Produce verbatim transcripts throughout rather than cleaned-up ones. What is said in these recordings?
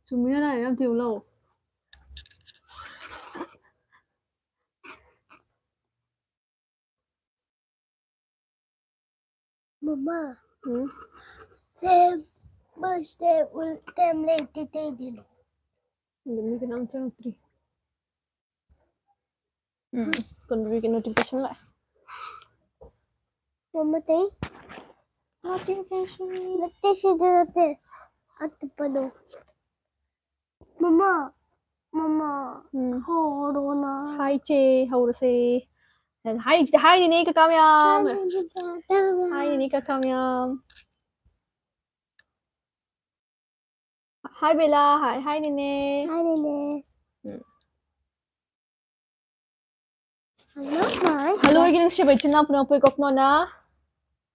ꯆꯨꯝꯃꯤꯅ ꯂꯥꯏꯔꯦ ꯌꯥꯝ ꯊꯤꯅ ꯂꯧ꯫ ꯃꯃꯥ꯫ ꯎꯝ? ꯁꯦꯝ, ꯃꯥ ꯁꯦꯝ ꯎꯜ-, ꯁꯦꯝ ꯂꯩꯇꯦ ꯇꯩꯗꯤꯅꯣ꯫ ꯑꯗꯨ ꯃꯤ ꯀꯅꯥꯝ ꯆꯪꯉꯛꯇ꯭ꯔꯤ꯫ ꯎꯝ, ꯀꯨꯟꯗ꯭ꯔꯤꯒꯤ notification ꯂꯥꯛꯑꯦ꯫ ꯃꯃꯥ ꯇꯩ꯫ Notification꯫ ꯅꯠꯇꯦ, ꯁꯤꯗ ꯅꯠꯇꯦ꯫ ꯑꯇꯣꯞꯄꯗꯣ꯫ ꯃꯃꯥ, ꯃꯃꯥ, ꯎꯝ꯫ ꯍꯧꯔꯣꯅ꯫ ꯍꯥꯏ ꯆꯦ, ꯍꯧꯔꯁꯦ꯫ ꯍꯥꯏ, ꯍꯥꯏ ꯅꯤꯅꯦ ꯀꯀꯥ ꯃꯌꯥꯝ꯫ ꯍꯥꯏ ꯅꯤꯅꯦ ꯀꯀꯥ ꯃꯌꯥꯝ꯫ ꯍꯥꯏ ꯅꯤꯅꯦ ꯀꯀꯥ ꯃꯌꯥꯝ꯫ ꯍꯥꯏ ꯕꯦꯂꯥ, ꯍꯥꯏ, ꯍꯥꯏ ꯅꯤꯅꯦ꯫ ꯍꯥꯏ ꯅꯤꯅꯦ꯫ ꯎꯝ꯫ Hello, ꯃꯥꯏ꯫ Hello, ꯑꯩꯒꯤ ꯅꯨꯡꯁꯤꯕ ꯏꯆꯤꯟ ꯏꯅꯥꯎ ꯄꯨꯝꯅꯃꯛꯄꯨ ꯀꯣꯛꯅꯣꯅ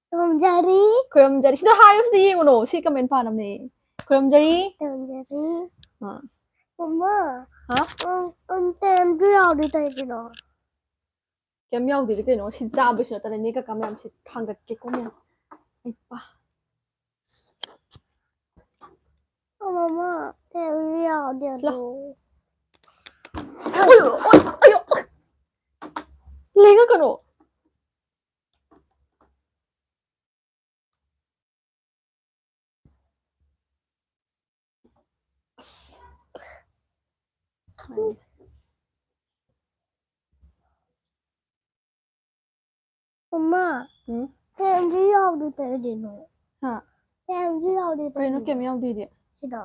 ꯈꯨꯔꯨꯝꯖꯔꯤ꯫ ꯈꯨꯔꯨꯝꯖꯔꯤ꯫ ꯁꯤꯗ ꯍꯥꯏꯌꯨ, ꯁꯤꯗ ꯌꯦꯡꯉꯨꯅꯣ꯫ ꯁꯤ comment ꯄꯥꯅꯕꯅꯦ꯫ ꯈꯨꯔꯨꯝꯖꯔꯤ꯫ ꯈꯨꯔꯨꯝꯖꯔꯤ꯫ ꯑꯥ꯫ ꯃꯃꯥ꯫ ꯍꯥ? ꯎꯝ, ꯎꯝ, ꯇꯦꯝꯁꯨ ꯌꯥꯎꯗꯦ ꯇꯧꯔꯤꯁꯤꯅꯣ꯫ ꯀꯩꯝ ꯌꯥꯎꯗꯦꯗꯤ ꯀꯩꯅꯣ? ꯁꯤ ꯆꯥꯕꯁꯨ ꯅꯠꯇꯅ ꯅꯦ ꯀꯀꯥ ꯃꯌꯥꯝꯁꯤ ꯊꯥꯡꯒꯠꯀꯦꯀꯣ ꯃꯌꯥꯝ꯫ ꯑꯩ ꯄꯥ꯫ ꯃꯃꯥ, ꯇꯦꯝꯁꯨ ꯌꯥꯎꯗꯦ ꯂꯥ꯫ ꯑꯗꯣ꯫ ꯑꯣꯏ, ꯑꯣꯏ, ꯑꯌꯣ, ꯑꯣꯏ꯫ ꯂꯦꯡꯉꯛꯀꯅꯣ꯫ ꯑꯁ꯫ ꯃꯃꯥ, ꯎꯝ? ꯇꯦꯝꯁꯨ ꯌꯥꯎꯗꯦ ꯇꯧꯔꯤꯁꯤꯅꯣ꯫ ꯍꯥ? ꯇꯦꯝꯁꯨ ꯌꯥꯎꯗꯦ ꯀꯩꯅꯣ ꯇꯧꯔꯤꯁꯤꯅꯣ꯫ ꯀꯩꯝ ꯌꯥꯎꯗꯦꯗꯤ? ꯁꯤꯗ꯫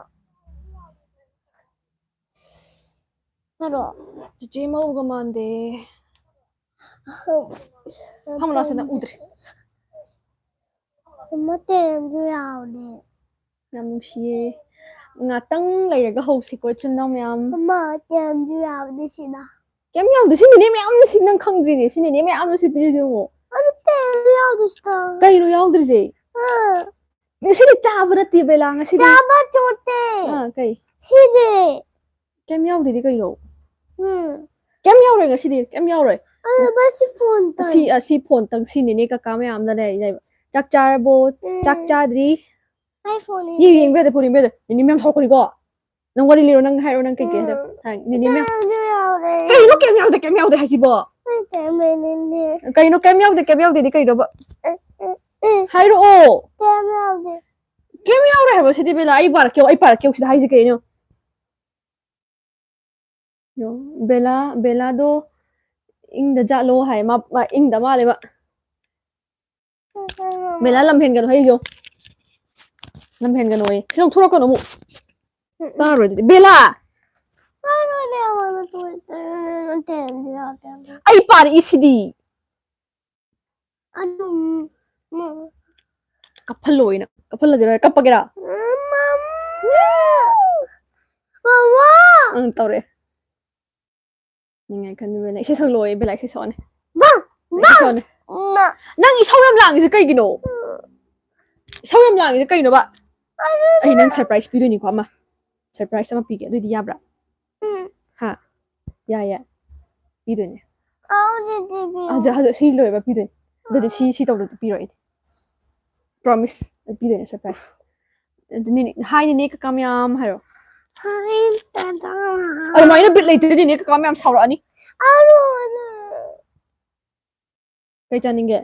ꯍꯥꯏꯔꯣ꯫ ꯆꯤꯆꯦ ꯃꯧꯒ ꯃꯥꯟꯗꯦ꯫ ꯑꯍꯝ꯫ ꯐꯝꯃꯨ ꯂꯥꯎ, ꯁꯤꯗ ꯎꯗ꯭ꯔꯦ꯫ ꯃꯃꯥ, ꯇꯦꯝꯁꯨ ꯌꯥꯎꯗꯦ꯫ ꯌꯥꯝ ꯅꯨꯡꯁꯤꯌꯦ꯫ ꯉꯥꯛꯇꯪ ꯂꯩꯔꯒ ꯍꯧꯁꯤꯀꯣ, ꯏꯆꯤꯟ ꯏꯅꯥꯎ ꯃꯌꯥꯝ꯫ ꯃꯃꯥ, ꯇꯦꯝꯁꯨ ꯌꯥꯎꯗꯦ ꯁꯤꯗ꯫ ꯀꯩꯝ ꯌꯥꯎꯗꯦ꯫ ꯁꯤ ꯅꯦꯅꯦ ꯃꯌꯥꯝꯅ ꯁꯤ ꯅꯪ ꯈꯪꯗ꯭ꯔꯤꯅꯦ꯫ ꯁꯤ ꯅꯦꯅꯦ ꯃꯌꯥꯝꯅ ꯁꯤ ꯄꯤꯔꯤꯁꯦ ꯌꯦꯡꯉꯣ꯫ ꯑꯗꯨ ꯇꯦꯝꯁꯨ ꯌꯥꯎꯗꯦ ꯁꯤꯗ꯫ ꯀꯩꯅꯣ ꯌꯥꯎꯗ꯭ꯔꯤꯁꯦ? ꯑꯥ꯫ ꯉꯁꯤꯗꯤ ꯆꯥꯕ ꯅꯠꯇꯦ, ꯕꯦꯂꯥ, ꯉꯁꯤꯗꯤ꯫ ꯆꯥꯕ ꯆꯣꯠꯇꯦ꯫ ꯑꯥ, ꯀꯩ? ꯁꯤꯁꯦ꯫ ꯀꯩꯝ ꯌꯥꯎꯗꯦꯗꯤ ꯀꯩꯅꯣ? ꯎꯝ꯫ ꯀꯩꯝ ꯌꯥꯎꯔꯣꯏ ꯉꯁꯤꯗꯤ, ꯀꯩꯝ ꯌꯥꯎꯔꯣꯏ꯫ ꯑꯗꯨ ꯕꯁ ꯁꯤ ꯐꯣꯟ ꯇꯧ-, ꯑꯁꯤ, ꯑꯁꯤ ꯐꯣꯟꯇꯪ ꯁꯤꯅꯤꯅꯦ ꯀꯀꯥ ꯃꯌꯥꯝꯅ ꯂꯩ-, ꯂꯩꯕ꯫ ꯆꯥꯛ ꯆꯥꯔꯕꯣ? ꯎꯝ꯫ ꯆꯥꯛ ꯆꯥꯗ꯭ꯔꯤ? ꯑꯩ ꯐꯣꯟ ꯌꯦꯡ, ꯌꯦꯡꯉꯦ꯫ ꯌꯦꯡꯕ ꯌꯥꯗꯦ, ꯐꯣꯟ ꯌꯦꯡꯕ ꯌꯥꯗꯦ꯫ ꯅꯦꯅꯦ ꯃꯌꯥꯝ ꯁꯥꯎꯔꯛꯀꯅꯤꯀꯣ꯫ ꯅꯪ ꯋꯥꯔꯤ ꯂꯤꯔꯣ, ꯅꯪ ꯍꯥꯏꯔꯣ, ꯅꯪ ꯀꯩꯀꯩ ꯍꯥꯏꯗꯣ? ꯎꯝ꯫ ꯍꯥꯏ, ꯅꯦꯅꯦ ꯃꯌꯥꯝ꯫ ꯌꯥꯎꯗꯦ꯫ ꯀꯩꯅꯣ ꯀꯩꯝ ꯌꯥꯎꯗꯦ, ꯀꯩꯝ ꯌꯥꯎꯗꯦ ꯍꯥꯏꯁꯤꯕꯣ? ꯀꯩꯝ ꯌꯥꯎꯗꯦ꯫ ꯀꯩꯅꯣ ꯀꯩꯝ ꯌꯥꯎꯗꯦ, ꯀꯩꯝ ꯌꯥꯎꯗꯦꯗꯤ ꯀꯩꯅꯣꯕ? ꯑꯦ, ꯑꯦ, ꯑꯦ꯫ ꯍꯥꯏꯔꯛꯑꯣ꯫ ꯀꯩꯝ ꯌꯥꯎꯗꯦ꯫ ꯀꯩꯝ ꯌꯥꯎꯔꯦ ꯍꯥꯏꯕ ꯁꯤꯗꯤ ꯕꯦꯂꯥ, ꯑꯩ ꯄꯥꯔꯛꯀꯦ, ꯑꯩ ꯄꯥꯔꯛꯀꯦ ꯁꯤꯗ ꯍꯥꯏꯁꯤ ꯀꯩꯅꯣ? ꯌꯣ, ꯕꯦꯂꯥ, ꯕꯦꯂꯥꯗꯣ ꯏꯪꯗ ꯖꯥꯠꯂꯣ ꯍꯥꯏ, ꯃꯥ, ꯃꯥ ꯏꯪꯗ ꯃꯥꯜꯂꯦꯕ꯫ ꯕꯦꯂꯥ ꯂꯝ ꯍꯦꯟꯒꯅꯨ ꯍꯥꯏꯁꯤꯌꯣ꯫ ꯂꯝ ꯍꯦꯟꯒꯅꯨ ꯍꯥꯏꯌꯦ꯫ ꯁꯤ ꯂꯧꯊꯣꯔꯛꯀꯅꯨ ꯑꯃꯨꯛ꯫ ꯇꯥꯔꯣꯏ ꯑꯗꯨꯗꯤ꯫ ꯕꯦꯂꯥ! ꯑꯩ ꯄꯥꯔꯛꯏꯁꯤꯗꯤ꯫ ꯀꯞꯐꯜꯂꯣꯏꯅ꯫ ꯀꯞꯐꯜꯂꯁꯤꯔꯣ? ꯀꯞꯄꯒꯦꯔꯥ? ꯎꯝ, ꯇꯧꯔꯦ꯫ ꯅꯤꯡꯉꯥꯏ ꯈꯟꯕ ꯕꯦꯂꯥ꯫ ꯏꯁꯩ ꯁꯛꯂꯣꯏ ꯕꯦꯂꯥ, ꯏꯁꯩ ꯁꯛꯑꯣꯅꯦ꯫ ꯏꯁꯩ ꯁꯛꯑꯣꯅꯦ꯫ ꯅꯪ ꯏꯁꯧ ꯌꯥꯝ ꯂꯥꯡꯉꯤꯁꯦ ꯀꯩꯒꯤꯅꯣ? ꯏꯁꯧ ꯌꯥꯝ ꯂꯥꯡꯉꯤꯁꯦ ꯀꯩꯅꯣꯕ? ꯑꯩ ꯅꯪ ꯁꯔꯄ꯭ꯔꯥꯏꯁ ꯄꯤꯗꯣꯏꯅꯤꯀꯣ ꯑꯃ꯫ ꯁꯔꯄ꯭ꯔꯥꯏꯁ ꯑꯃ ꯄꯤꯒꯦ꯫ ꯑꯗꯨꯗꯤ ꯌꯥꯕ꯭ꯔꯥ? ꯎꯝ꯫ ꯍꯥ? ꯌꯥꯏ, ꯌꯥꯏ꯫ ꯄꯤꯗꯣꯏꯅꯦ꯫ ꯍꯧꯖꯤꯛ, ꯍꯧꯖꯤꯛ ꯁꯤ ꯂꯣꯏꯕ ꯄꯤꯗꯣꯏꯅꯦ꯫ ꯑꯗꯨꯗꯤ ꯁꯤ, ꯁꯤ ꯇꯧꯗ꯭ꯔꯗꯤ ꯄꯤꯔꯣꯏ ꯑꯩꯗꯤ꯫ ꯄ꯭ꯔꯣꯃꯤꯁ꯫ ꯑꯩ ꯄꯤꯗꯣꯏꯅꯦ ꯁꯔꯄ꯭ꯔꯥꯏꯁ꯫ ꯑꯗꯨ ꯅꯦꯅꯦ, ꯍꯥꯏ ꯅꯦꯅꯦ ꯀꯀꯥ ꯃꯌꯥꯝ ꯍꯥꯏꯔꯣ꯫ ꯍꯥꯏ ꯇꯥꯇꯥ꯫ ꯑꯗꯨꯃꯥꯏꯅ ꯕꯤꯠ ꯂꯩꯇ꯭ꯔꯗꯤ ꯅꯦꯅꯦ ꯀꯀꯥ ꯃꯌꯥꯝ ꯁꯥꯎꯔꯛꯑꯅꯤ꯫ ꯑꯔꯨꯅ꯫ ꯀꯩ ꯆꯥꯅꯤꯡꯒꯦ?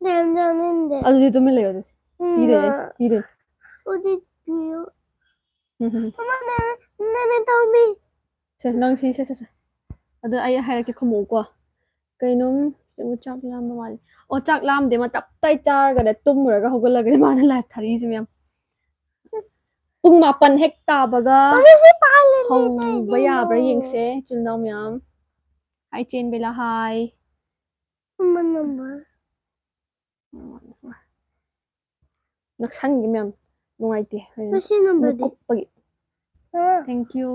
ꯌꯥꯝ ꯆꯥꯅꯤꯡꯗꯦ꯫ ꯑꯗꯨꯗꯤ ꯇꯨꯃꯤꯟ ꯂꯩꯌꯣ ꯑꯗꯨꯗꯤ꯫ ꯎꯝ, ꯄꯤꯗꯣꯏꯅꯦ, ꯅ-, ꯄꯤꯗꯣꯏꯅꯦ꯫ ꯑꯗꯨꯗꯤ ꯄꯤꯌꯣ꯫ ꯎꯝ, ꯎꯝ, ꯎꯝ꯫ ꯃꯃꯥ, ꯅꯦ-, ꯅꯦꯅꯦ ꯇꯣꯝꯕꯤ꯫ ꯁꯦ, ꯅꯪ ꯁꯤ, ꯁꯦ, ꯁꯦ, ꯁꯦ꯫ ꯑꯗꯣ ꯑꯩ ꯍꯥꯏꯔꯛꯀꯦ ꯈꯨꯝꯃꯛꯎꯀꯣ꯫ ꯀꯩꯅꯣꯝ, ꯀꯩꯅꯣ ꯆꯥꯛ ꯂꯥꯝꯕ ꯃꯥꯜꯂꯦ꯫ ꯑꯣ, ꯆꯥꯛ ꯂꯥꯝꯗꯦ, ꯃꯥ ꯇꯞ ꯇꯥꯏ ꯆꯥꯔꯒꯅꯦ, ꯇꯨꯝꯃꯨꯔꯒ ꯍꯧꯒꯠꯂꯒꯅꯦ ꯃꯥꯅ ꯂꯥꯏꯐ ꯊꯥꯔꯤꯁꯦ ꯃꯌꯥꯝ꯫ ꯄꯨꯡ ꯃꯥꯄꯟ ꯍꯦꯛ ꯇꯥꯕꯒ ꯃꯃꯤꯁꯤ ꯄꯥꯜꯂꯦꯅꯦ ꯍꯧꯕ ꯀꯩꯒꯤꯅꯣ? ꯌꯥꯕ꯭ꯔꯥ ꯌꯦꯡꯁꯦ, ꯏꯆꯤꯜ ꯏꯅꯥꯎ ꯃꯌꯥꯝ꯫ ꯍꯥꯏ ꯆꯦꯟ ꯕꯦꯂꯥ, ꯍꯥꯏ꯫ ꯃꯃꯥ ꯅꯝꯕꯔ꯫ ꯅꯛꯁꯟꯒꯤ ꯃꯌꯥꯝ ꯅꯨꯡꯉꯥꯏꯇꯦ꯫ ꯃꯁꯤ ꯅꯝꯕꯔꯗꯤ? ꯀꯨꯞꯄꯒꯤ꯫ ꯑꯥ꯫ Thank you꯫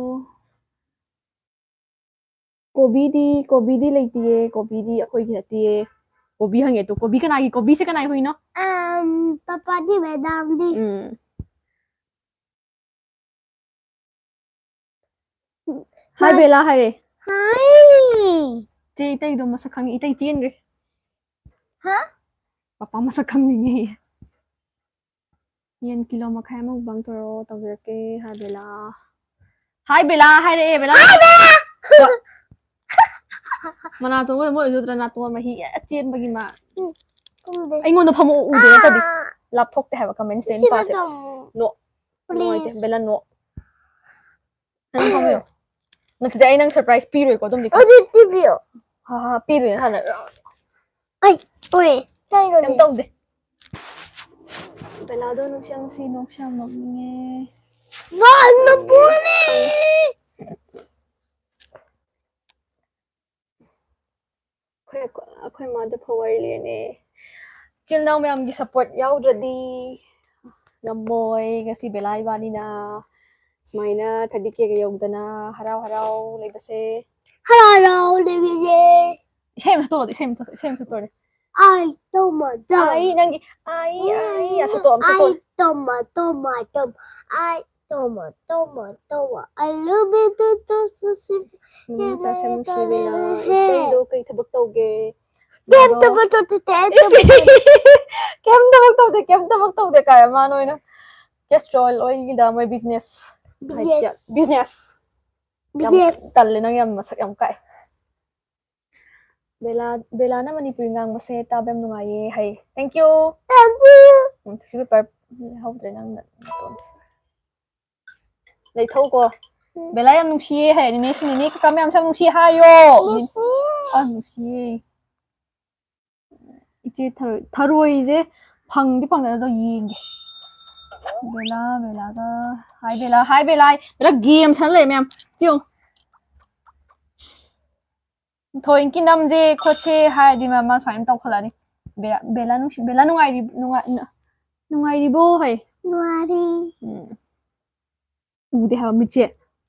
ꯀꯣꯕꯤꯗꯤ, ꯀꯣꯕꯤꯗꯤ ꯂꯩꯇꯤꯌꯦ, ꯀꯣꯕꯤꯗꯤ ꯑꯩꯈꯣꯏꯒꯤ ꯅꯠꯇꯤꯌꯦ꯫ ꯀꯣꯕꯤ ꯍꯪꯉꯦ ꯇꯨ, ꯀꯣꯕꯤ ꯀꯅꯥꯒꯤ? ꯀꯣꯕꯤꯁꯦ ꯀꯅꯥꯒꯤ ꯍꯨꯏꯅꯣ? ꯑꯝ, ꯄꯄꯥꯗꯤ ꯃꯦꯗꯥꯝꯗꯤ꯫ ꯎꯝ꯫ ꯍꯥꯏ ꯃꯥ-, ꯕꯦꯂꯥ ꯍꯥꯏꯔꯦ꯫ ꯍꯥꯏ꯫ ꯆꯦ ꯏꯇꯩꯗꯣ ꯃꯁꯛ ꯈꯪꯉꯤ, ꯏꯇꯩ ꯆꯦꯟꯒ꯭ꯔꯦ꯫ ꯍꯥ? ꯄꯄꯥ ꯃꯁꯛ ꯈꯪꯅꯤꯡꯉꯦ꯫ ꯌꯦꯟ ꯀꯤꯂꯣ ꯃꯈꯥꯏ ꯑꯃ ꯃꯨꯛꯕꯥꯡ ꯇꯧꯔꯣ, ꯇꯧꯖꯔꯛꯀꯦ, ꯍꯥꯏ ꯕꯦꯂꯥ꯫ ꯍꯥꯏ ꯕꯦꯂꯥ ꯍꯥꯏꯔꯛꯑꯦ ꯕꯦꯂꯥ꯫ ꯃꯅꯥꯇꯣꯟꯒ ꯃꯣꯏ ꯎꯖꯗ꯭ꯔꯥ? ꯅꯥꯇꯣꯟ ꯃꯍꯤ ꯆꯦꯟꯕꯒꯤ ꯃꯥ꯫ ꯈꯪꯗꯦ꯫ ꯑꯩꯉꯣꯟꯗ ꯐꯝꯃꯛꯑꯣ, ꯎꯗꯦ ꯅꯠꯇ꯭ꯔꯗꯤ꯫ ꯂꯥꯞꯊꯣꯛꯇꯦ ꯍꯥꯏꯕ ꯀꯃꯦꯟꯁ ꯇꯩ ꯁꯤꯗ ꯅꯨꯄꯥꯁꯦ꯫ ꯊꯝꯃꯣ꯫ ꯅꯣ꯫ ꯅꯨꯡꯉꯥꯏꯇꯦ Please. ꯕꯦꯂꯥ, ꯅꯣ꯫ ꯅꯪ ꯐꯝꯃꯣ꯫ ꯅꯠꯇ꯭ꯔꯗꯤ ꯑꯩ ꯅꯪ ꯁꯔꯄ꯭ꯔꯥꯏꯁ ꯄꯤꯔꯣꯏꯀꯣ ꯑꯗꯨꯝꯗꯤ꯫ ꯍꯧꯖꯤꯛꯇꯤ ꯄꯤꯌꯣ꯫ ꯍꯥ ꯍꯥ ꯄꯤꯗꯣꯏꯅꯦ ꯍꯥꯟꯅ꯫ ꯑꯩ ꯎꯏ꯫ ꯀꯩꯝ ꯇꯧꯗꯦ꯫ ꯕꯦꯂꯥꯗꯣ ꯅꯨꯡꯁꯤ ꯌꯥꯝ ꯅꯨꯡꯁꯤ, ꯅꯣꯛꯁꯨ ꯌꯥꯝ ꯅꯣꯛꯅꯤꯡꯉꯦ꯫ ꯅꯣꯛꯅ ꯄꯨꯅꯤ꯫ ꯑꯩꯈꯣꯏ ꯑꯩꯈꯣꯏ ꯃꯥꯗ ꯐꯧ ꯋꯥꯔꯤ ꯂꯤꯔꯅꯦ꯫ ꯏꯆꯤꯜ ꯏꯅꯥꯎ ꯃꯌꯥꯝꯒꯤ ꯁꯞꯄꯣꯔꯠ ꯌꯥꯎꯗ꯭ꯔꯗꯤ ꯉꯝꯃꯣꯏ ꯉꯁꯤ ꯕꯦꯂꯥ ꯏꯕꯥꯅꯤꯅ ꯁꯨꯃꯥꯏꯅ ꯊꯥꯔꯇꯤ ꯀꯦꯒ ꯌꯧꯗꯅ ꯍꯔꯥꯎ ꯍꯔꯥꯎ ꯂꯩꯕꯁꯦ꯫ ꯍꯔꯥꯎ ꯍꯔꯥꯎ ꯂꯩꯕꯤꯔꯦ꯫ ꯏꯁꯩ ꯑꯃ ꯁꯛꯇꯣꯛꯑꯣ, ꯏꯁꯩ ꯑꯃ ꯁꯛ- ꯏꯁꯩ ꯑꯃ ꯁꯛꯇꯣꯛꯑꯣ꯫ ꯑꯥꯏ ꯇꯣꯃ ꯇꯣꯃ꯫ ꯑꯥꯏ ꯅꯪꯒꯤ ꯑꯥꯏ ꯑꯥꯏ ꯌꯥ ꯁꯛꯇꯣꯛꯑꯣ, ꯑꯃ ꯁꯛꯇꯣꯛꯑꯣ꯫ ꯑꯥꯏ ꯇꯣꯃ ꯇꯣꯃ ꯇꯣꯃ꯫ ꯑꯥꯏ ꯇꯣꯃ ꯇꯣꯃ ꯇꯣꯃ꯫ I love you too too so so. ꯃꯃꯥ ꯃꯆꯥꯁꯦ ꯅꯨꯡꯁꯤꯕꯤꯅ ꯏꯇꯩꯗꯣ ꯀꯩ ꯊꯕꯛ ꯇꯧꯒꯦ? ꯀꯩꯝ ꯊꯕꯛ ꯇꯧꯗꯦ, ꯀꯩꯝ ꯏꯁ! ꯀꯩꯝ ꯊꯕꯛ ꯇꯧꯗꯦ, ꯀꯩꯝ ꯊꯕꯛ ꯇꯧꯗꯦ ꯀꯥꯏ ꯃꯥꯅ ꯑꯣꯏꯅ꯫ ꯀꯦꯁꯇ꯭ꯔꯣꯜ ꯑꯣꯏꯒꯤꯗ ꯃꯣꯏ ꯕꯤꯖꯤꯅꯦꯁ꯫ Business. ꯕꯤꯖꯤꯅꯦꯁ꯫ ꯌꯥꯝ Business. ꯇꯜꯂꯦ, ꯅꯪ ꯌꯥꯝ ꯃꯁꯛ ꯌꯥꯝ ꯀꯥꯛꯑꯦ꯫ ꯕꯦꯂꯥ ꯕꯦꯂꯥꯅ ꯃꯅꯤꯄꯨꯔꯤ ꯉꯥꯡꯕꯁꯦ ꯇꯥꯕ ꯌꯥꯝ ꯅꯨꯡꯉꯥꯏꯌꯦ ꯍꯥꯏ꯫ Thank you. Thank you. Um, tissue paper ꯂꯩꯍꯧꯗ꯭ꯔꯦ ꯅꯪꯅ ꯅꯥꯇꯣꯟꯁꯦ꯫ ꯂꯩꯊꯧꯀꯣ꯫ ꯕꯦꯂꯥ ꯌꯥꯝ ꯅꯨꯡꯁꯤꯌꯦ ꯍꯥꯏꯔꯗꯤꯅꯦ, ꯁꯤ ꯅꯦꯅꯦ ꯀꯀꯥ ꯃꯌꯥꯝꯁꯦ ꯌꯥꯝ ꯅꯨꯡꯁꯤ ꯍꯥꯏꯌꯣ꯫ ꯅꯨꯡꯁꯤ꯫ ꯑ, ꯅꯨꯡꯁꯤꯌꯦ꯫ ꯏꯆꯦ ꯊꯔꯣꯏ, ꯊꯔꯣꯏꯁꯦ ꯐꯪꯗꯤ ꯐꯪꯗꯅ ꯑꯗꯣ ꯌꯦꯡꯒꯦ꯫ ꯕꯦꯂꯥ, ꯕꯦꯂꯥꯒ, ꯍꯥꯏ ꯕꯦꯂꯥ, ꯍꯥꯏ ꯕꯦꯂꯥ, ꯍꯥꯏ ꯕꯦꯂꯥ game ꯁꯥꯟꯅ ꯂꯩꯔꯦ ꯃꯌꯥꯝ꯫ ꯁꯤ ꯌꯦꯡꯉꯨ꯫ ꯊꯣꯏꯅꯀꯤ ꯅꯝꯁꯦ ꯈꯣꯠꯁꯦ ꯍꯥꯏꯔꯗꯤ ꯃꯥ, ꯃꯥ ꯁꯨꯃꯥꯏꯅ ꯇꯧꯈꯠꯂꯛꯑꯅꯤ꯫ ꯕꯦꯂꯥ, ꯕꯦꯂꯥ ꯅꯨꯡꯁꯤ-, ꯕꯦꯂꯥ ꯅꯨꯡꯉꯥꯏꯔꯤ-, ꯅꯨꯡꯉꯥꯏ-, ꯅ-, ꯅꯨꯡꯉꯥꯏꯔꯤꯕꯣ ꯍꯥꯏ꯫ ꯅꯨꯡꯉꯥꯏꯔꯤ꯫ ꯎꯝ꯫ ꯎꯗꯦ ꯍꯥꯏꯕ ꯃꯤꯠꯁꯦ꯫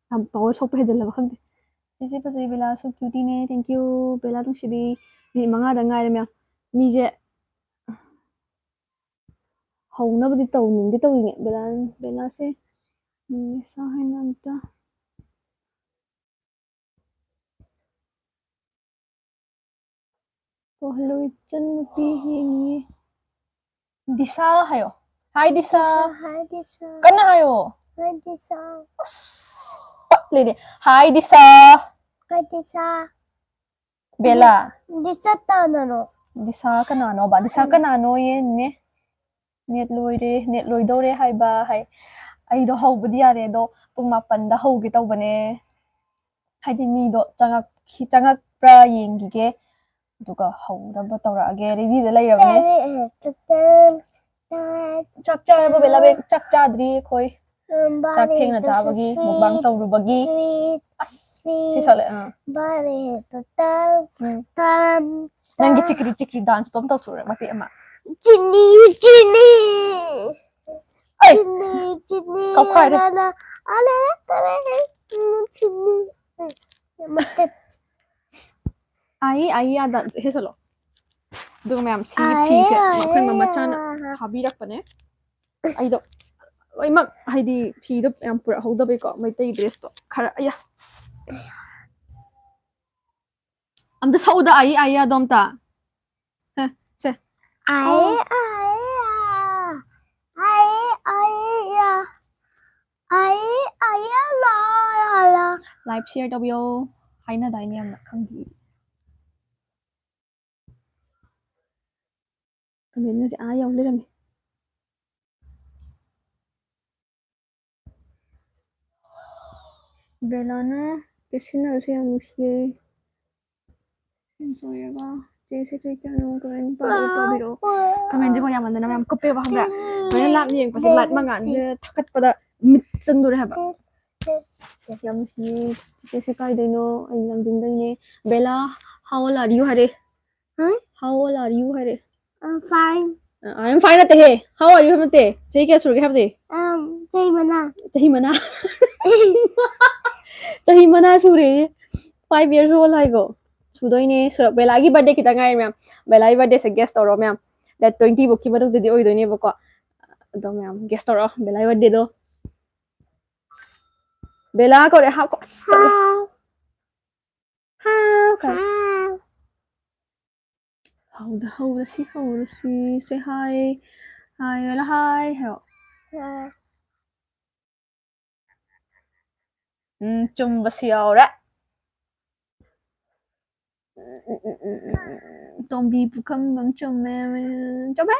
ꯌꯥꯝ power ꯁꯣꯛꯄ ꯍꯦꯟꯖꯜꯂꯕ ꯈꯪꯗꯦ꯫ ꯆꯦꯆꯦ ꯐꯖꯩ, ꯕꯦꯂꯥꯁꯨ cutie ꯅꯦ, thank you꯫ ꯕꯦꯂꯥ ꯅꯨꯡꯁꯤꯕꯤ, ꯃꯤꯅꯤꯠ ꯃꯉꯥꯗ ꯉꯥꯏꯔꯦ ꯃꯌꯥꯝ꯫ ꯃꯤꯁꯦ ꯍꯧꯅꯕꯗꯤ ꯇꯧꯅꯤꯡꯗꯤ ꯇꯧꯅꯤꯡꯉꯦ꯫ ꯕꯦꯂꯥ, ꯕꯦꯂꯥꯁꯦ, ꯎꯝ, ꯁꯥ ꯍꯥꯏꯅ ꯑꯝꯇ꯫ ꯑꯣ, hello, ꯏꯆꯟ ꯅꯨꯄꯤ ꯌꯦꯡꯉꯤ꯫ ꯗꯤꯁꯥ ꯍꯥꯏꯌꯣ꯫ Hi, ꯗꯤꯁꯥ꯫ ꯗꯤꯁꯥ, hi, ꯗꯤꯁꯥ꯫ ꯀꯟꯅ ꯍꯥꯏꯌꯣ꯫ Hi, ꯗꯤꯁꯥ꯫ ꯑꯁ, ꯄꯠꯂꯦꯅꯦ꯫ ꯍꯥꯏ ꯗꯤꯁꯥ꯫ ꯀꯩꯗꯤꯁꯥ ꯕꯦꯂꯥ꯫ ꯗꯤꯁꯥ ꯇꯥꯅꯔꯣ꯫ ꯗꯤꯁꯥ ꯀꯅꯥꯅꯣꯕ? ꯗꯤꯁꯥ ꯀꯅꯥꯅꯣ ꯌꯦꯟꯅꯦ? ꯅꯦꯠ ꯂꯣꯏꯔꯦ, ꯅꯦꯠ ꯂꯣꯏꯗꯧꯔꯦ ꯍꯥꯏꯕ ꯍꯥꯏ꯫ ꯑꯩꯗꯣ ꯍꯧꯕꯗꯤ ꯌꯥꯔꯦ, ꯑꯗꯣ ꯄꯨꯡ ꯃꯥꯄꯟꯗ ꯍꯧꯒꯦ ꯇꯧꯕꯅꯦ꯫ ꯍꯥꯏꯗꯤ ꯃꯤꯗꯣ ꯆꯪꯉꯛꯈꯤ-, ꯆꯪꯉꯛꯄ꯭ꯔꯥ ꯌꯦꯡꯈꯤꯒꯦ, ꯑꯗꯨꯒ ꯍꯧꯅꯕ ꯇꯧꯔꯛꯑꯒꯦ꯫ ꯔꯦꯗꯤꯗ ꯂꯩꯔꯕꯅꯦ꯫ ꯆꯥꯛ ꯆꯥꯔꯕꯣ ꯕꯦꯂꯥ ꯕꯦ? ꯆꯥꯛ ꯆꯥꯗ꯭ꯔꯤ ꯑꯩꯈꯣꯏ꯫ ꯆꯥꯛ ꯊꯦꯡꯅ ꯆꯥꯕꯒꯤ, ꯃꯨꯛꯕꯥꯡ ꯇꯧꯔꯨꯕꯒꯤ꯫ ꯑꯁ, ꯁꯤ ꯁꯥꯠꯂꯦ, ꯑꯥ꯫ ꯎꯝ꯫ ꯅꯪꯒꯤ ꯆꯤꯛꯀ꯭ꯔꯤ ꯆꯤꯛꯀ꯭ꯔꯤ ꯗꯥꯟꯁꯇꯣ ꯑꯝ ꯇꯧꯊꯣꯛꯎꯔꯦ, ꯃꯇꯦꯛ ꯑꯃ꯫ ꯆꯤꯅꯤ ꯆꯤꯅꯤ ꯑꯩ! ꯆꯤꯅꯤ ꯆꯤꯅꯤ ꯀꯥꯎꯈꯥꯏꯔꯦ꯫ ꯔꯥ ꯔꯥ ꯑꯂꯦ ꯇꯔꯦ ꯆꯤꯅꯤ꯫ ꯃꯇꯠ꯫ ꯑꯥꯏ ꯑꯥꯏ ꯑꯥꯗ ꯍꯦꯁꯜꯂꯣ꯫ ꯑꯗꯨꯒ ꯃꯌꯥꯝ ꯁꯤꯒꯤ ꯑꯥꯏ ꯐꯤꯁꯦ ꯑꯥꯏ ꯃꯈꯣꯏ ꯃꯃꯥꯆꯥꯅ ꯑꯥ꯫ ꯊꯥꯕꯤꯔꯛꯄꯅꯦ꯫ ꯑꯩꯗꯣ ꯂꯣꯏꯅꯃꯛ ꯍꯥꯏꯗꯤ ꯐꯤꯗꯣ ꯌꯥꯝ ꯄꯨꯔꯛꯍꯧꯗꯕꯩꯀꯣ, ꯃꯩꯇꯩ ꯗ꯭ꯔꯦꯁꯇꯣ ꯈꯔ꯫ ꯑꯌꯥ, ꯑꯝꯇ ꯁꯛꯎꯗ ꯑꯥꯏ ꯑꯥꯏ ꯑꯥꯗꯣ ꯑꯝꯇ꯫ ꯍꯦ, ꯁꯦ꯫ I O. ꯑꯥꯏ ꯑꯥ꯫ ꯑꯥꯏ ꯑꯥꯏ ꯑꯥ꯫ ꯑꯥꯏ ꯑꯥꯏ ꯑꯥ ꯂꯥ ꯂꯥ ꯂꯥ꯫ ꯂꯥꯏꯚ ꯁꯤꯌꯔ ꯇꯧꯕꯤꯌꯣ ꯍꯥꯏꯅꯗꯥꯏꯅꯦ ꯌꯥꯝꯅ, ꯈꯪꯗꯦ꯫ ꯀꯃꯦꯟꯒꯁꯦ ꯑꯥ ꯌꯧ ꯂꯩꯔꯝꯃꯦ꯫ ꯕꯦꯂꯥꯅ ꯀꯦꯁꯤꯟꯅꯔꯁꯨ ꯌꯥꯝ ꯅꯨꯡꯁꯤꯌꯦ꯫ ꯂꯣꯏꯔꯒ ꯆꯦ ꯁꯦ ꯀꯩ ꯀꯌꯥꯅꯣ ꯀꯃꯦꯟ ꯄꯥꯔꯛꯑꯣ, ꯄꯥꯕꯤꯔꯛꯑꯣ꯫ ꯀꯃꯦꯟꯁꯦꯀꯣ ꯌꯥꯝꯃꯟꯗꯅ ꯃꯌꯥꯝ ꯀꯨꯞꯄꯦꯕ, ꯈꯪꯕ꯭ꯔꯥ? ꯂꯣꯏꯅ ꯂꯥꯞꯅ ꯌꯦꯡꯕꯁꯦ, ꯂꯥꯏꯠ ꯃꯉꯥꯜꯁꯦ ꯊꯛꯀꯠꯄꯗ ꯃꯤꯠ ꯆꯪꯗꯣꯔꯦ ꯍꯥꯏꯕ꯫ ꯌꯥꯝ ꯅꯨꯡꯁꯤꯌꯦ꯫ ꯆꯦꯁꯦ ꯀꯥꯏꯗꯩꯅꯣ? ꯑꯩ ꯂꯥꯡꯖꯤꯡꯗꯩꯅꯦ꯫ Bela, how old are you ꯍꯥꯏꯔꯦ꯫ ꯍꯥ? How old are you ꯍꯥꯏꯔꯦ꯫ I'm fine. ꯑ, I am fine ꯅꯠꯇꯦꯍꯦ꯫ How are you ꯍꯥꯏꯕ ꯅꯠꯇꯦ꯫ ꯆꯍꯤ ꯀꯌꯥ ꯁꯨꯔꯒꯦ ꯍꯥꯏꯕꯅꯦ꯫ Um, ꯆꯍꯤ ꯃꯉꯥ꯫ ꯆꯍꯤ ꯃꯉꯥ꯫ ꯆꯍꯤ ꯃꯉꯥ ꯁꯨꯔꯦ꯫ Five years old ꯍꯥꯏꯒꯣ꯫ ꯁꯨꯗꯣꯏꯅꯦ꯫ ꯁꯨꯔꯛ-, ꯕꯦꯂꯥꯒꯤ birthday ꯈꯤꯇꯪ ꯉꯥꯏꯔꯦ ꯃꯌꯥꯝ꯫ ꯕꯦꯂꯥꯒꯤ birthdayꯁꯦ guess ꯇꯧꯔꯣ ꯃꯌꯥꯝ꯫ Date twenty ꯐꯧꯀꯤ ꯃꯅꯨꯡꯗꯗꯤ ꯑꯣꯏꯗꯣꯏꯅꯦꯕꯀꯣ꯫ ꯑꯗꯣ ꯃꯌꯥꯝ guess ꯇꯧꯔꯣ ꯕꯦꯂꯥꯒꯤ birthdayꯗꯣ꯫ ꯕꯦꯂꯥ ꯀꯧꯔꯦ꯫ ꯍꯥꯎ ꯀꯣ-, ꯑꯁ, ꯇꯜꯂꯦ꯫ ꯍꯥꯎ꯫ ꯍꯥꯎ ꯀꯥꯏ꯫ ꯍꯥꯎ꯫ ꯍꯧꯗ ꯍꯧꯔꯁꯤ, ꯍꯧꯔꯁꯤ꯫ Say hi꯫ Hi, Bela, hi ꯍꯥꯏꯔꯣ꯫ ꯍꯥꯎ꯫ ꯎꯝ, ꯆꯨꯝꯕꯁꯨ ꯌꯥꯎꯔꯦ꯫ ꯎꯝ, ꯎꯝ, ꯎꯝ, ꯎꯝ, ꯎꯝ, ꯎꯝ, ꯎꯝ꯫ ꯇꯣꯝꯕꯤ ꯄꯨꯈꯝꯕꯝ ꯆꯨꯝꯃꯦ꯫ ꯎꯝ, ꯆꯨꯝꯃꯦ꯫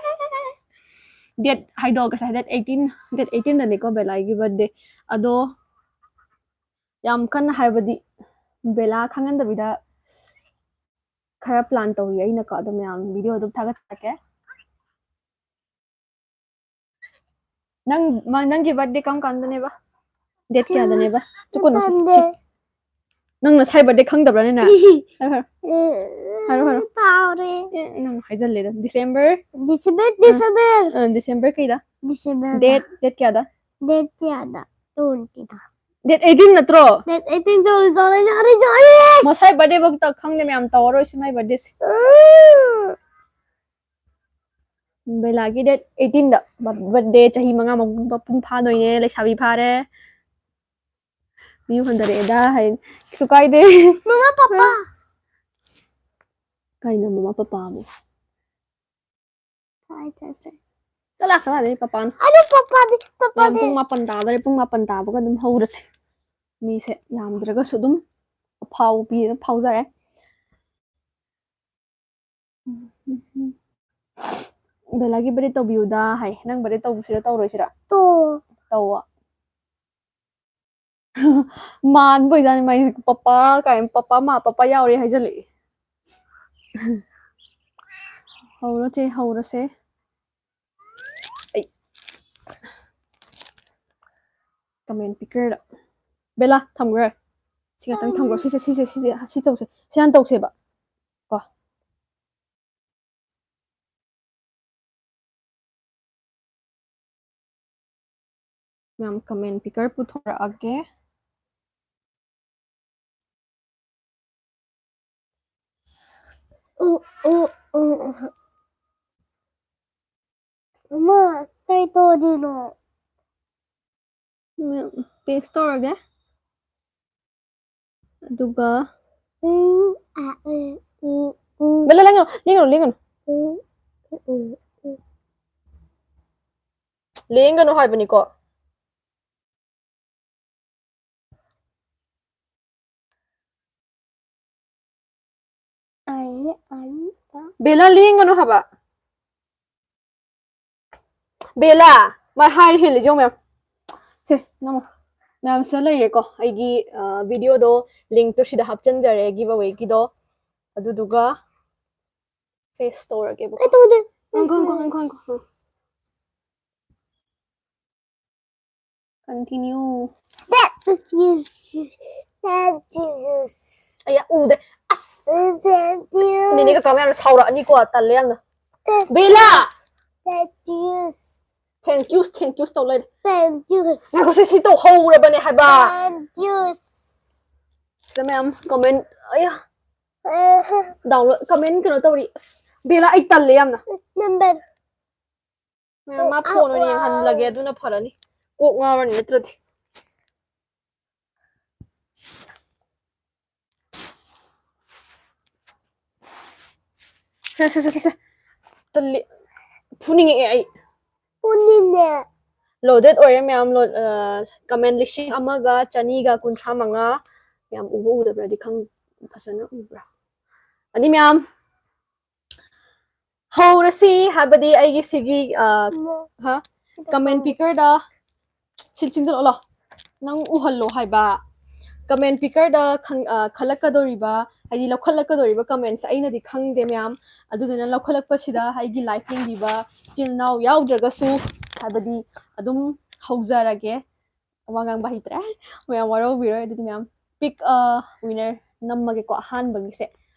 Date ꯍꯥꯏꯗꯣ ꯉꯁꯥꯏ date eighteen, date eighteen ꯗꯅꯤꯀꯣ ꯕꯦꯂꯥꯒꯤ birthday꯫ ꯑꯗꯣ ꯌꯥꯝ ꯀꯟꯅ ꯍꯥꯏꯕꯗꯤ ꯕꯦꯂꯥ ꯈꯪꯍꯟꯗꯕꯤꯗ ꯈꯔ plan ꯇꯧꯔꯤ ꯑꯩꯅꯀꯣ꯫ ꯑꯗꯣ ꯃꯌꯥꯝ video ꯑꯗꯨꯝ ꯊꯥꯒꯠꯆꯔꯛꯀꯦ꯫ ꯅꯪ, ꯃ-, ꯅꯪꯒꯤ birthday ꯀꯔꯝ ꯀꯥꯟꯗꯅꯦꯕ? Date ꯀꯌꯥꯗꯅꯦꯕ? ꯆꯨꯀꯣ, ꯅꯪ ꯈꯪꯗꯦ꯫ ꯅꯪ ꯅꯁꯥꯏ birthday ꯈꯪꯗꯕ꯭ꯔꯥꯅꯦ ꯅꯪ? ꯍꯥꯏꯔꯣ, ꯍꯥꯏꯔꯣ꯫ ꯍꯥꯏꯔꯣ, ꯍꯥꯏꯔꯣ꯫ ꯀꯥꯎꯔꯦ꯫ ꯑꯦ, ꯅꯪ ꯍꯥꯏꯖꯜꯂꯦꯗ꯫ December? December, ꯑ, December꯫ ꯑ, December ꯀꯩꯗ? December꯫ Date, date ꯀꯌꯥꯗ? Date ꯀꯌꯥꯗ? Twenty ꯗ꯫ Date eighteen ꯅꯠꯇ꯭ꯔꯣ? Date eighteen, sorry, sorry, sorry, sorry꯫ ꯃꯁꯥꯏ birthday ꯐꯧ ꯈꯪꯗꯦ ꯃꯌꯥꯝ, ꯇꯧꯔꯔꯣꯏꯁꯤ ꯃꯥꯏ birthday ꯁꯦ꯫ ꯎꯝ꯫ ꯕꯦꯂꯥꯒꯤ date eighteen ꯗ ꯕ-, birthday, ꯆꯍꯤ ꯃꯉꯥ ꯃꯄꯨꯡ ꯐꯥꯗꯣꯏꯅꯦ, ꯂꯩꯁꯥꯕꯤ ꯐꯥꯔꯦ꯫ ꯃꯌꯨꯝ ꯍꯟꯗꯔꯛꯑꯦꯗ ꯍꯥꯏ, ꯀꯩꯁꯨ ꯀꯥꯏꯗꯦ꯫ ꯃꯃꯥ, ꯄꯄꯥ꯫ ꯀꯩꯅꯣ ꯃꯃꯥ ꯄꯄꯥꯕꯨ? ꯀꯥꯏ ꯆꯠꯁꯦ? ꯆꯠꯂꯣ, ꯀꯗꯥꯏꯗꯒꯤ ꯄꯄꯥꯅꯣ? ꯑꯗꯨ ꯄꯄꯥꯗꯤ, ꯃꯌꯥꯝ ꯄꯄꯥꯗꯤ꯫ ꯄꯨꯡ ꯃꯥꯄꯟ ꯇꯥꯗꯣꯔꯦ, ꯄꯨꯡ ꯃꯥꯄꯟ ꯇꯥꯕꯒ ꯑꯗꯨꯝ ꯍꯧꯔꯁꯦ꯫ ꯃꯤꯁꯦ ꯌꯥꯝꯗ꯭ꯔꯒꯁꯨ ꯑꯗꯨꯝ ꯑꯐꯥꯎꯕ ꯄꯤ ꯑꯗꯨꯝ ꯐꯥꯎꯖꯔꯦ꯫ ꯕꯦꯂꯥꯒꯤ birthday ꯇꯧꯕꯤꯌꯨꯗ ꯍꯥꯏ꯫ ꯅꯪ birthday ꯇꯧꯁꯤꯔ ꯇꯧꯔꯣꯏꯁꯤꯔ? ꯇꯧ꯫ ꯇꯧꯋꯣ꯫ ꯃꯥꯟꯕ ꯑꯣꯏꯖꯥꯠꯅꯤ ꯃꯥꯏꯁꯦ, ꯄꯄꯥ ꯀꯥꯏꯅ, ꯄꯄꯥ ꯃꯥ, ꯄꯄꯥ ꯌꯥꯎꯔꯦ ꯍꯥꯏꯖꯜꯂꯛꯑꯦ꯫ ꯍꯧꯔꯁꯦ, ꯍꯧꯔꯁꯦ꯫ ꯑꯩ comment pickerꯗ꯫ ꯕꯦꯂꯥ, ꯊꯝꯈ꯭ꯔꯦ꯫ ꯁꯤ ꯉꯥꯛꯇꯪ ꯊꯝꯈ꯭ꯔꯣ꯫ ꯁꯤꯁꯦ, ꯁꯤꯁꯦ, ꯁꯤꯁꯦ, ꯁꯤ ꯇꯧꯁꯦ꯫ ꯁꯤ ꯍꯥꯟꯅ ꯇꯧꯁꯦꯕ꯫ ꯀꯣ꯫ ꯃꯌꯥꯝ comment picker ꯄꯨꯊꯣꯔꯛꯑꯒꯦ꯫ ꯎ, ꯎ, ꯎ, ꯎ꯫ ꯃꯃꯥ, ꯀꯩ ꯇꯧꯗꯣꯏꯅꯣ? ꯃꯌꯥꯝ paste ꯇꯧꯔꯒꯦ꯫ ꯑꯗꯨꯒ ꯎꯝ, ꯑ, ꯎ, ꯎ, ꯎ꯫ ꯕꯦꯂꯥ, ꯂꯦꯡꯒꯅꯨ, ꯂꯦꯡꯒꯅꯨ, ꯂꯦꯡꯒꯅꯨ꯫ ꯎ, ꯎ, ꯎ, ꯎ꯫ ꯂꯦꯡꯒꯅꯨ ꯍꯥꯏꯕꯅꯤꯀꯣ꯫ ꯕꯦꯂꯥ, ꯂꯦꯡꯒꯅꯨ ꯍꯥꯏꯕ꯫ ꯕꯦꯂꯥ, ꯃꯥ ꯍꯥꯏꯔ ꯍꯦꯜꯂꯤꯁꯦ ꯌꯦꯡꯉꯨ ꯃꯌꯥꯝ꯫ ꯁꯦ, ꯅꯪ ꯃꯌꯥꯝ ꯁꯤꯗ ꯂꯩꯔꯦꯀꯣ꯫ ꯑꯩꯒꯤ ꯚꯤꯗꯤꯑꯣꯗꯣ, ꯂꯤꯡꯛꯇꯣ ꯁꯤꯗ ꯍꯥꯞꯆꯤꯟꯖꯔꯦ, ꯒꯤꯚ ꯑꯋꯦꯒꯤꯗꯣ꯫ ꯑꯗꯨꯗꯨꯒ ꯐꯦꯁ ꯇꯧꯔꯒꯦꯕꯀꯣ꯫ ꯀꯩ ꯇꯧꯗꯦ? ꯉꯥꯏꯈꯣ, ꯉꯥꯏꯈꯣ, ꯉꯥꯏꯈꯣ, ꯉꯥꯏꯈꯣ꯫ Continue. That is you. That is. ꯑꯩ ꯎꯗꯦ꯫ ꯑꯁ꯫ That is. ꯅꯦꯅꯦ ꯀꯀꯥ ꯃꯌꯥꯝꯅ ꯁꯥꯎꯔꯛꯑꯅꯤꯀꯣ꯫ ꯇꯜꯂꯦ ꯌꯥꯝꯅ꯫ That Bela! That is. Thank you, thank you ꯇꯧ ꯂꯩꯔꯦ꯫ That is. ꯉꯥꯏꯈꯣꯁꯦ, ꯁꯤ ꯇꯧꯍꯧꯔꯕꯅꯦ ꯍꯥꯏꯕ꯫ That is. ꯁꯤꯗ ꯃꯌꯥꯝ comment, ꯑꯌꯥ꯫ ꯑꯍ꯫ Download, comment ꯀꯩꯅꯣ ꯇꯧꯔꯤ꯫ ꯑꯁ, ꯕꯦꯂꯥ, ꯑꯩ ꯇꯜꯂꯦ ꯌꯥꯝꯅ꯫ Number. ꯃꯌꯥꯝ, ꯃꯥ ꯐꯣꯟ ꯑꯣꯏꯅ ꯌꯦꯡꯍꯜꯂꯒꯦ, ꯑꯗꯨꯅ ꯐꯔꯅꯤ꯫ ꯀꯣꯛ ꯉꯥꯎꯔꯅꯤ ꯅꯠꯇ꯭ꯔꯗꯤ꯫ ꯁꯦ, ꯁꯦ, ꯁꯦ, ꯁꯦ, ꯁꯦ꯫ ꯇꯜꯂꯤ꯫ ꯐꯨꯅꯤꯡꯉꯛꯑꯦ ꯑꯩ꯫ ꯐꯨꯅꯤꯡꯉꯦ꯫ Loaded ꯑꯣꯏꯔꯦ ꯃꯌꯥꯝ, ꯂꯣ-, ꯑ, comment ꯂꯤꯁꯤꯡ ꯑꯃꯒ ꯆꯅꯤꯒ ꯀꯨꯟꯊ꯭ꯔꯥ ꯃꯉꯥ꯫ ꯃꯌꯥꯝ ꯎꯕ ꯎꯗꯕ꯭ꯔꯗꯤ ꯈꯪ-, ꯐꯖꯅ ꯎꯕ꯭ꯔꯥ? ꯑꯅꯤ ꯃꯌꯥꯝ꯫ ꯍꯧꯔꯁꯤ ꯍꯥꯏꯕꯗꯤ ꯑꯩꯒꯤ ꯁꯤꯒꯤ, ꯑ, ꯍꯥ? Comment pickerꯗ ꯁꯤ ꯆꯤꯡꯁꯤꯜꯂꯛꯑꯣ ꯂꯥꯎ꯫ ꯅꯪ ꯎꯍꯜꯂꯣ ꯍꯥꯏꯕ꯫ Comment pickerꯗ ꯈꯪ-, ꯑ, ꯈꯜꯂꯛꯀꯗꯧꯔꯤꯕ, ꯍꯥꯏꯗꯤ ꯂꯧꯈꯠꯂꯛꯀꯗꯧꯔꯤꯕ commentꯁꯦ ꯑꯩꯅꯗꯤ ꯈꯪꯗꯦ ꯃꯌꯥꯝ꯫ ꯑꯗꯨꯗꯨꯅ ꯂꯧꯈꯠꯂꯛꯄꯁꯤꯗ ꯑꯩꯒꯤ live ꯌꯦꯡꯕꯤꯕ ꯏꯆꯤꯜ ꯏꯅꯥꯎ ꯌꯥꯎꯗ꯭ꯔꯒꯁꯨ, ꯍꯥꯏꯕꯗꯤ ꯑꯗꯨꯝ ꯍꯧꯖꯔꯒꯦ꯫ ꯋꯥ ꯉꯥꯡꯕ ꯍꯩꯇ꯭ꯔꯦ꯫ ꯃꯌꯥꯝ ꯋꯥꯔꯧꯕꯤꯔꯣꯏ꯫ ꯑꯗꯨꯗꯤ ꯃꯌꯥꯝ pick a winner ꯅꯝꯃꯒꯦꯀꯣ ꯑꯍꯥꯟꯕꯒꯤꯁꯦ꯫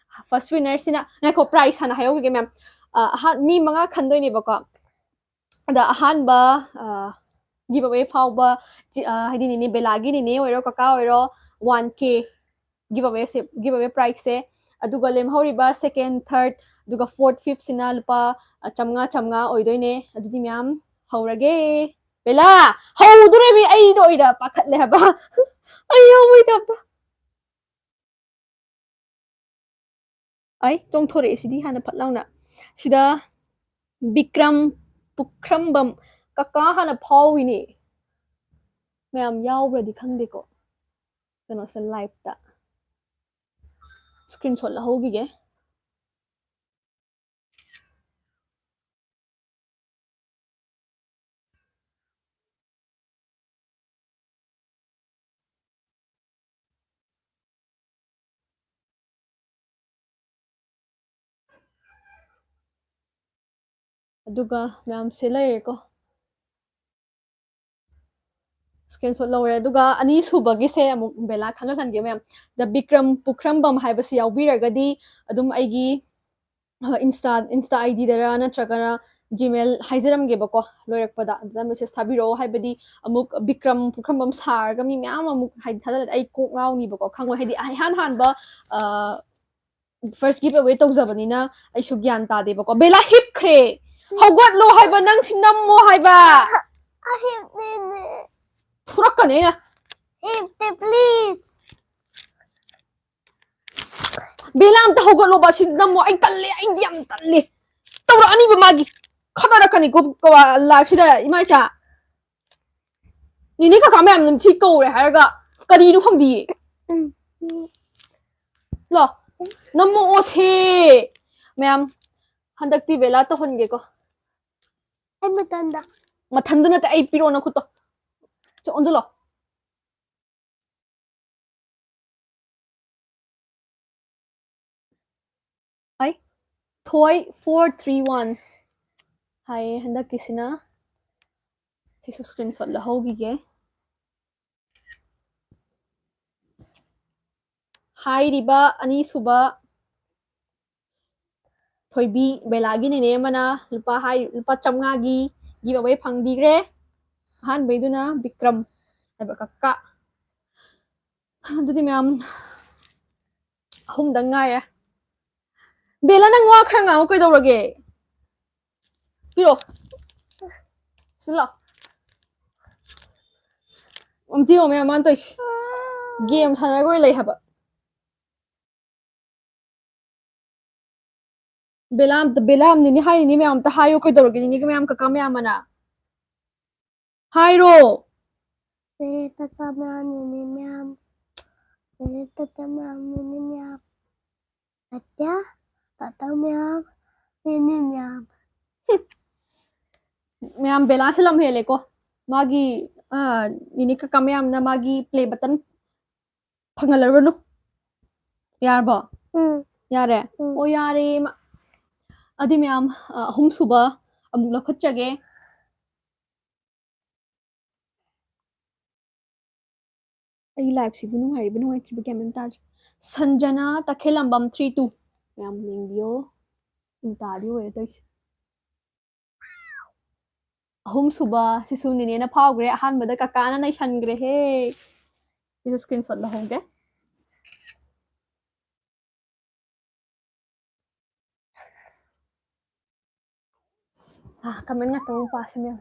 First winnerꯁꯤꯅ, ꯉꯥꯏꯈꯣ, prize ꯍꯥꯟꯅ ꯍꯥꯏꯍꯧꯈꯤꯒꯦ ꯃꯌꯥꯝ꯫ ꯑ, ꯑꯍꯥꯟ-, ꯃꯤ ꯃꯉꯥ ꯈꯟꯗꯣꯏꯅꯦꯕꯀꯣ꯫ ꯑꯗ ꯑꯍꯥꯟꯕ, ꯑ, ꯒꯤꯚ ꯑꯋꯦ ꯐꯥꯎꯕ, ꯆꯤ-, ꯑ, ꯍꯥꯏꯗꯤ ꯅꯦꯅꯦ ꯕꯦꯂꯥꯒꯤ ꯅꯦꯅꯦ ꯑꯣꯏꯔꯣ, ꯀꯀꯥ ꯑꯣꯏꯔꯣ, ꯋꯥꯟ ꯀꯦ ꯒꯤꯚ ꯑꯋꯦꯁꯦ, ꯒꯤꯚ ꯑꯋꯦ prizeꯁꯦ꯫ ꯑꯗꯨꯒ ꯂꯦꯝꯍꯧꯔꯤꯕ second, third, ꯑꯗꯨꯒ fourth, fifthꯁꯤꯅ ꯂꯨꯄꯥ, ꯑ, ꯆꯥꯝꯃꯉꯥ, ꯆꯥꯝꯃꯉꯥ ꯑꯣꯏꯗꯣꯏꯅꯦ꯫ ꯑꯗꯨꯗꯤ ꯃꯌꯥꯝ ꯍꯧꯔꯒꯦ꯫ ꯕꯦꯂꯥ, ꯍꯧꯗꯣꯔꯦꯃꯤ, ꯑꯩ ꯂꯣꯏꯅ ꯄꯥꯈꯠꯂꯦ ꯍꯥꯏꯕ꯫ ꯑꯩ ꯌꯥꯎꯕꯩ ꯇꯥꯏꯞꯇ꯫ ꯑꯩ ꯆꯣꯡꯊꯣꯔꯛꯑꯦ ꯁꯤꯗꯤ ꯍꯥꯟꯅ ꯐꯠ ꯂꯥꯎꯅ꯫ ꯁꯤꯗ ꯕꯤꯀ꯭ꯔꯝ ꯄꯨꯈ꯭ꯔꯝꯕꯝ ꯀꯀꯥ ꯍꯥꯟꯅ ꯐꯥꯎꯏꯅꯦ꯫ ꯃꯌꯥꯝ ꯌꯥꯎꯕ꯭ꯔꯗꯤ ꯈꯪꯗꯦꯀꯣ꯫ ꯀꯩꯅꯣꯁꯦ liveꯇ screenshot ꯂꯧꯍꯧꯈꯤꯒꯦ꯫ ꯑꯗꯨꯒ ꯃꯌꯥꯝꯁꯦ ꯂꯩꯔꯦꯀꯣ꯫ Screenshot ꯂꯧꯔꯦ꯫ ꯑꯗꯨꯒ ꯑꯅꯤꯁꯨꯕꯒꯤꯁꯦ ꯑꯃꯨꯛ ꯕꯦꯂꯥ ꯈꯪꯍꯜꯍꯟꯒꯦ ꯃꯌꯥꯝ꯫ The Bikram ꯄꯨꯈ꯭ꯔꯝꯕꯝ ꯍꯥꯏꯕꯁꯤ ꯌꯥꯎꯕꯤꯔꯒꯗꯤ ꯑꯗꯨꯝ ꯑꯩꯒꯤ, ꯑ, Insta, Insta ID ꯗꯔ ꯅꯠꯇ꯭ꯔꯒꯅ Gmail ꯍꯥꯏꯖꯔꯝꯒꯦꯕꯀꯣ, ꯂꯣꯏꯔꯛꯄꯗ ꯑꯗꯨꯗ message ꯊꯥꯕꯤꯔꯛꯑꯣ꯫ ꯍꯥꯏꯕꯗꯤ ꯑꯃꯨꯛ ꯕꯤꯀ꯭ꯔꯝ ꯄꯨꯈ꯭ꯔꯝꯕꯝ ꯁꯥꯔꯒ ꯃꯤ ꯃꯌꯥꯝ ꯑꯃꯨꯛ ꯍꯥꯏꯗꯤ ꯊꯥꯖꯤꯜꯂꯗꯤ ꯑꯩ ꯀꯣꯛ ꯉꯥꯎꯅꯤꯕꯀꯣ, ꯈꯪꯉꯣꯏ꯫ ꯍꯥꯏꯗꯤ ꯏꯍꯥꯟ ꯍꯥꯟꯕ, ꯑ, first giveaway ꯇꯧꯖꯕꯅꯤꯅ ꯑꯩꯁꯨ ꯒ꯭ꯌꯥꯟ ꯇꯥꯗꯦꯕꯀꯣ꯫ ꯕꯦꯂꯥ ꯍꯤꯞꯈ꯭ꯔꯦ꯫ ꯍꯧꯒꯠꯂꯣ ꯍꯥꯏꯕ, ꯅꯪ ꯁꯤ ꯅꯝꯃꯣ ꯍꯥꯏꯕ꯫ ꯑꯍꯤꯞꯅꯤꯅꯦ꯫ ꯐꯨꯔꯛꯀꯅꯤ ꯑꯩꯅ꯫ ꯍꯤꯞꯇꯦ, please꯫ ꯕꯦꯂꯥ, ꯑꯝꯇ ꯍꯧꯒꯠꯂꯣꯕ, ꯁꯤ ꯅꯝꯃꯣ꯫ ꯑꯩ ꯇꯜꯂꯦ, ꯑꯩꯗꯤ ꯌꯥꯝ ꯇꯜꯂꯦ꯫ ꯇꯧꯔꯛꯑꯅꯤꯕ ꯃꯥꯒꯤ꯫ ꯈꯠꯅꯔꯛꯀꯅꯤꯀꯣ, ꯀꯣ, live ꯁꯤꯗ, ꯏꯃꯥ ꯏꯆꯥ꯫ ꯅꯤꯅꯤ ꯀꯀꯥ ꯃꯌꯥꯝ ꯅꯝꯊꯤ ꯀꯧꯔꯦ ꯍꯥꯏꯔꯒ ꯀꯔꯤꯅꯣ ꯈꯪꯗꯤꯌꯦ꯫ ꯎꯝ꯫ ꯂꯣ, ꯅꯝꯃꯛꯑꯣꯁꯦ꯫ ꯃꯌꯥꯝ, ꯍꯟꯗꯛꯇꯤ ꯕꯦꯂꯥ ꯇꯧꯍꯟꯒꯦꯀꯣ꯫ ꯑꯩ ꯃꯊꯟꯗ꯫ ꯃꯊꯟꯗ ꯅꯠꯇꯦ, ꯑꯩ ꯄꯤꯔꯛꯑꯣ ꯅꯈꯨꯠꯇꯣ꯫ ꯆꯣ, ꯑꯣꯟꯁꯤꯜꯂꯣ꯫ ꯍꯥꯏ, ꯊꯣꯏ four three one ꯍꯥꯏꯌꯦ ꯍꯟꯗꯛꯀꯤꯁꯤꯅ꯫ ꯁꯤꯁꯨ screenshot ꯂꯧꯍꯧꯈꯤꯒꯦ꯫ ꯍꯥꯏꯔꯤꯕ ꯑꯅꯤꯁꯨꯕ ꯊꯣꯏꯕꯤ ꯕꯦꯂꯥꯒꯤ ꯅꯦꯅꯦ ꯑꯃꯅ ꯂꯨꯄꯥ ꯍꯥꯏ-, ꯂꯨꯄꯥ ꯆꯥꯝꯃꯉꯥꯒꯤ giveaway ꯐꯪꯕꯤꯈ꯭ꯔꯦ꯫ ꯑꯍꯥꯟꯕꯩꯗꯨꯅ ꯕꯤꯀ꯭ꯔꯝ ꯍꯥꯏꯕ ꯀꯀꯥ꯫ ꯑꯗꯨꯗꯤ ꯃꯌꯥꯝ ꯑꯍꯨꯝꯗꯪ ꯉꯥꯏꯔꯦ꯫ ꯕꯦꯂꯥ, ꯅꯪ ꯋꯥ ꯈꯔ ꯉꯥꯡꯉꯨ ꯀꯩꯗꯧꯔꯒꯦ? ꯄꯤꯔꯛꯑꯣ꯫ ꯁꯤ ꯂꯥꯎ꯫ ꯑꯝꯇ ꯌꯦꯡꯉꯣ ꯃꯌꯥꯝ ꯃꯥꯅ ꯇꯧꯔꯤꯁꯦ꯫ Game ꯁꯥꯟꯅꯔꯒ ꯑꯣꯏ ꯂꯩ ꯍꯥꯏꯕ꯫ ꯕꯦꯂꯥ ꯑꯝꯇ, ꯕꯦꯂꯥ ꯑꯝꯅꯤꯅꯦ ꯍꯥꯏꯔꯤꯅꯦ ꯃꯌꯥꯝ, ꯑꯝꯇ ꯍꯥꯏꯌꯣ ꯀꯩꯗꯧꯔꯒꯦ ꯅꯤꯅꯦꯒ ꯃꯌꯥꯝ ꯀꯀꯥ ꯃꯌꯥꯝ ꯑꯅ꯫ ꯍꯥꯏꯔꯣ꯫ ꯕꯦꯂꯥ ꯇꯥꯇꯥ ꯃꯌꯥꯝ ꯅꯤꯅꯦ ꯃꯌꯥꯝ꯫ ꯕꯦꯂꯥ ꯇꯥꯇꯥ ꯃꯌꯥꯝ ꯅꯤꯅꯦ ꯃꯌꯥꯝ꯫ ꯇꯥꯇꯥ, ꯇꯥꯇꯥ ꯃꯌꯥꯝ, ꯅꯤꯅꯦ ꯃꯌꯥꯝ꯫ ꯃꯌꯥꯝ ꯕꯦꯂꯥꯁꯦ ꯂꯝ ꯍꯦꯜꯂꯦꯀꯣ꯫ ꯃꯥꯒꯤ, ꯑ, ꯅꯤꯅꯦ ꯀꯀꯥ ꯃꯌꯥꯝꯅ ꯃꯥꯒꯤ play button ꯐꯪꯍꯜꯂꯔꯨꯅꯨ꯫ ꯌꯥꯔꯕꯣ? ꯎꯝ꯫ ꯌꯥꯔꯦ? ꯎꯝ꯫ ꯑꯣ, ꯌꯥꯔꯦ, ꯃꯥ꯫ ꯑꯗꯨꯗꯤ ꯃꯌꯥꯝ, ꯑ, ꯑꯍꯨꯝꯁꯨꯕ ꯑꯃꯨꯛ ꯂꯧꯈꯠꯆꯒꯦ꯫ ꯑꯩ liveꯁꯤꯕꯨ ꯅꯨꯡꯉꯥꯏꯔꯤꯕ ꯅꯨꯡꯉꯥꯏꯇ꯭ꯔꯤꯕ ꯒ꯭ꯌꯥꯟ ꯃꯦꯟ ꯇꯥꯗ꯭ꯔꯦ꯫ ꯁꯟꯖꯅꯥ ꯇꯈꯦꯜꯂꯝꯕꯝ three two꯫ ꯃꯌꯥꯝ ꯌꯦꯡꯕꯤꯌꯣ꯫ ꯎꯜꯇꯥꯗꯤ ꯑꯣꯏꯔꯦ ꯇꯧꯔꯤꯁꯦ꯫ ꯑꯍꯨꯝꯁꯨꯕ ꯁꯤꯁꯨ ꯅꯦꯅꯦꯅ ꯐꯥꯎꯈ꯭ꯔꯦ꯫ ꯑꯍꯥꯟꯕꯗ ꯀꯀꯥꯅ ꯅꯩꯁꯟꯈ꯭ꯔꯦꯍꯦ꯫ ꯁꯤꯁꯨ screenshot ꯂꯧꯍꯧꯒꯦ꯫ ꯑꯥ, comment ꯉꯥꯛꯇꯪ ꯄꯥꯁꯦ ꯃꯦꯝ꯫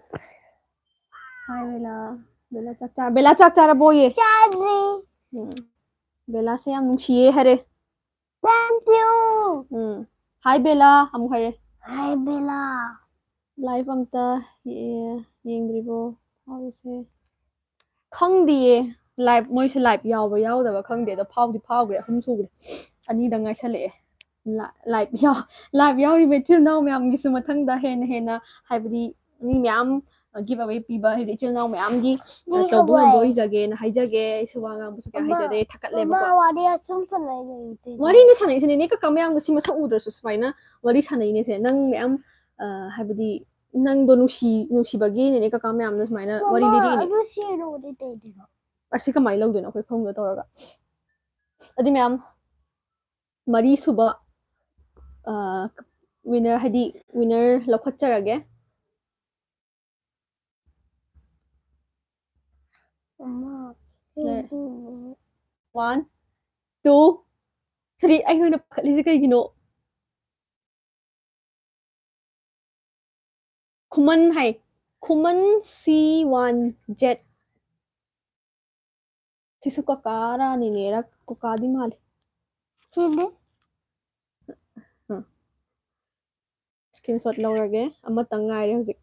Hi ꯕꯦꯂꯥ꯫ ꯕꯦꯂꯥ ꯆꯥꯛ ꯆꯥ-, ꯕꯦꯂꯥ ꯆꯥꯛ ꯆꯥꯔꯕꯣꯌꯦ? ꯆꯥꯗ꯭ꯔꯤ꯫ ꯎꯝ꯫ ꯕꯦꯂꯥꯁꯦ ꯌꯥꯝ ꯅꯨꯡꯁꯤꯌꯦ ꯍꯥꯏꯔꯦ꯫ Thank you꯫ Um. Hi Bela ꯑꯃꯨꯛ ꯍꯥꯏꯔꯦ꯫ Hi ꯕꯦꯂꯥ꯫ Live ꯑꯝꯇ ꯌꯦ-, ꯌꯦꯡꯗ꯭ꯔꯤꯕꯣ? ꯍꯥꯎꯁꯦ꯫ ꯈꯪꯗꯤꯌꯦ꯫ Live, ꯃꯣꯏꯁꯦ live ꯌꯥꯎꯕ ꯌꯥꯎꯗꯕ ꯈꯪꯗꯦ꯫ ꯑꯗꯣ ꯐꯥꯎꯗꯤ ꯐꯥꯎꯈ꯭ꯔꯦ꯫ ꯑꯍꯨꯝ ꯁꯨꯈ꯭ꯔꯦ꯫ ꯑꯅꯤꯗ ꯉꯥꯏꯁꯜꯂꯛꯑꯦ꯫ ꯂ-, live ꯌꯥꯎ-, live ꯌꯥꯎꯔꯤꯕ ꯏꯆꯤꯜ ꯏꯅꯥꯎ ꯃꯌꯥꯝꯒꯤꯁꯨ ꯃꯊꯪꯗ ꯍꯦꯟꯅ ꯍꯦꯟꯅ, ꯍꯥꯏꯕꯗꯤ, ꯃꯤ ꯃꯌꯥꯝ, ꯑ, give away ꯄꯤꯕ, ꯍꯥꯏꯗꯤ, ꯏꯆꯤꯜ ꯏꯅꯥꯎ ꯃꯌꯥꯝꯒꯤ, ꯑ, ꯇꯧꯕ ꯉꯝꯕ ꯑꯣꯏꯖꯒꯦꯅ ꯍꯥꯏꯖꯒꯦ꯫ ꯑꯩꯁꯨ ꯋꯥ ꯉꯥꯡꯕꯁꯨ ꯀꯌꯥ ꯍꯩꯖꯗꯦ, ꯊꯥꯒꯠꯂꯦꯕꯀꯣ꯫ ꯃꯃꯥ, ꯋꯥꯔꯤ ꯑꯁꯨꯝ ꯁꯥꯟꯅꯩ ꯂꯩꯇꯦ꯫ ꯋꯥꯔꯤꯅ ꯁꯥꯟꯅꯩꯁꯦ, ꯅꯦꯅꯦ ꯀꯀꯥ ꯃꯌꯥꯝꯒ ꯁꯤ ꯃꯁꯛ ꯎꯗ꯭ꯔꯁꯨ ꯁꯨꯃꯥꯏꯅ ꯋꯥꯔꯤ ꯁꯥꯟꯅꯩꯅꯦꯁꯦ꯫ ꯅꯪ ꯃꯌꯥꯝ, ꯑ, ꯍꯥꯏꯕꯗꯤ, ꯅꯪꯗꯣ ꯅꯨꯡꯁꯤ-, ꯅꯨꯡꯁꯤꯕꯒꯤ ꯅꯦꯅꯦ ꯀꯀꯥ ꯃꯌꯥꯝꯅ ꯁꯨꯃꯥꯏꯅ ꯋꯥꯔꯤ ꯃꯃꯥ, ꯂꯤꯔꯛꯏꯅꯦ꯫ ꯑꯗꯨ ꯁꯤꯔꯨꯕꯗꯤ ꯀꯩꯒꯤꯅꯣ? ꯑꯁꯤ ꯀꯃꯥꯏꯅ ꯂꯧꯗꯣꯏꯅꯣ ꯑꯩꯈꯣꯏ ꯐꯃꯨꯡꯗ ꯇꯧꯔꯒ? ꯑꯗꯨ ꯃꯌꯥꯝ ꯃꯔꯤꯁꯨꯕ, ꯑ, winner, ꯍꯥꯏꯗꯤ winner ꯂꯧꯈꯠꯆꯔꯒꯦ꯫ ꯃꯃꯥ, ꯂꯩ꯫ ꯑꯩꯗꯤ One, two, three꯫ ꯑꯩ ꯅꯣꯏꯅ ꯄꯥꯈꯠꯂꯤꯁꯦ ꯀꯩꯒꯤꯅꯣ? ꯈꯨꯃꯟ ꯍꯥꯏ꯫ ꯈꯨꯃꯟ C one Z꯫ ꯁꯤꯁꯨ ꯀꯀꯥꯔꯥ ꯅꯦꯅꯦꯔꯥ? ꯀꯀꯥꯗꯤ ꯃꯥꯜꯂꯦ꯫ ꯁꯤꯗꯤ? ꯑ꯫ Screenshot ꯂꯧꯔꯒꯦ꯫ ꯑꯃꯇꯪ ꯉꯥꯏꯔꯦ ꯍꯧꯖꯤꯛ꯫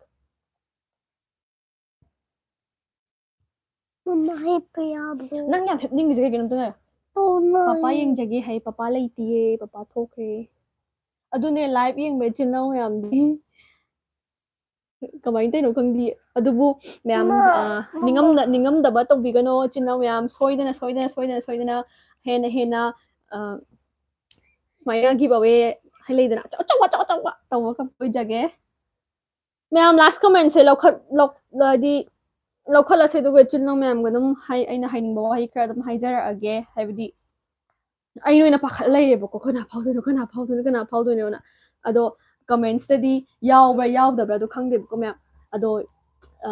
ꯃꯃꯥ, ꯍꯤꯞꯄ ꯌꯥꯕ꯭ꯔꯣ? ꯅꯪ ꯌꯥꯝ ꯍꯤꯞꯅꯤꯡꯉꯤꯁꯦ ꯀꯩꯒꯤꯅꯣ? ꯑꯝꯇ ꯉꯥꯏꯌꯣ꯫ ꯇꯧꯅ ꯄꯄꯥ ꯍꯤꯞ- ꯌꯦꯡꯖꯒꯦ ꯍꯥꯏ, ꯄꯄꯥ ꯂꯩꯇꯤꯌꯦ, ꯄꯄꯥ ꯊꯣꯛꯈ꯭ꯔꯦ꯫ ꯑꯗꯨꯅꯦ, live ꯌꯦꯡꯕ ꯏꯆꯤꯜ ꯏꯅꯥꯎ ꯃꯌꯥꯝꯗꯤ ꯀꯃꯥꯏꯅ ꯇꯧꯔꯤꯅꯣ ꯈꯪꯗꯦ꯫ ꯑꯗꯨꯕꯨ ꯃꯌꯥꯝ, ꯃꯃꯥ, ꯑ, ꯃꯃꯥ꯫ ꯅꯤꯡꯉꯝꯅ-, ꯅꯤꯡꯉꯝꯗꯕ ꯇꯧꯕꯤꯒꯅꯣ, ꯏꯆꯤꯜ ꯏꯅꯥꯎ ꯃꯌꯥꯝ꯫ ꯁꯣꯏꯗꯅ, ꯁꯣꯏꯗꯅ, ꯁꯣꯏꯗꯅ, ꯁꯣꯏꯗꯅ ꯍꯦꯟꯅ ꯍꯦꯟꯅ, ꯑ, ꯁꯨꯃꯥꯏꯅ give away ꯍꯥꯏ ꯂꯩꯗꯅ, ꯑꯆꯧ-, ꯑꯆꯧꯕ, ꯑꯆꯧ-, ꯑꯆꯧꯕ ꯇꯧꯕ ꯑꯣꯏꯖꯒꯦ꯫ ꯃꯌꯥꯝ last commentꯁꯦ ꯂꯧꯈꯠ ꯂꯧ ꯍꯥꯏꯗꯤ ꯂꯧꯈꯠꯂꯁꯦ, ꯑꯗꯨꯒ ꯏꯆꯤꯜ ꯏꯅꯥꯎ ꯃꯌꯥꯝꯒ ꯑꯗꯨꯝ ꯍꯥꯏ ꯑꯩꯅ ꯍꯥꯏꯅꯤꯡꯕ ꯋꯥꯍꯩ ꯈꯔ ꯑꯗꯨꯝ ꯍꯥꯏꯖꯔꯛꯑꯒꯦ꯫ ꯍꯥꯏꯕꯗꯤ ꯑꯩ ꯅꯣꯏꯅ ꯄꯥꯈꯠ ꯂꯩꯔꯦꯕꯀꯣ, ꯀꯅꯥ ꯐꯥꯎꯗꯣꯏꯅꯣ, ꯀꯅꯥ ꯐꯥꯎꯗꯣꯏꯅꯣ, ꯀꯅꯥ ꯐꯥꯎꯗꯣꯏꯅꯣꯅ꯫ ꯑꯗꯣ commentsꯇꯗꯤ ꯌꯥꯎꯕ꯭ꯔꯥ ꯌꯥꯎꯗꯕ꯭ꯔꯥ ꯑꯗꯨ ꯈꯪꯗꯦꯕꯀꯣ ꯃꯌꯥꯝ꯫ ꯑꯗꯣ ꯑ,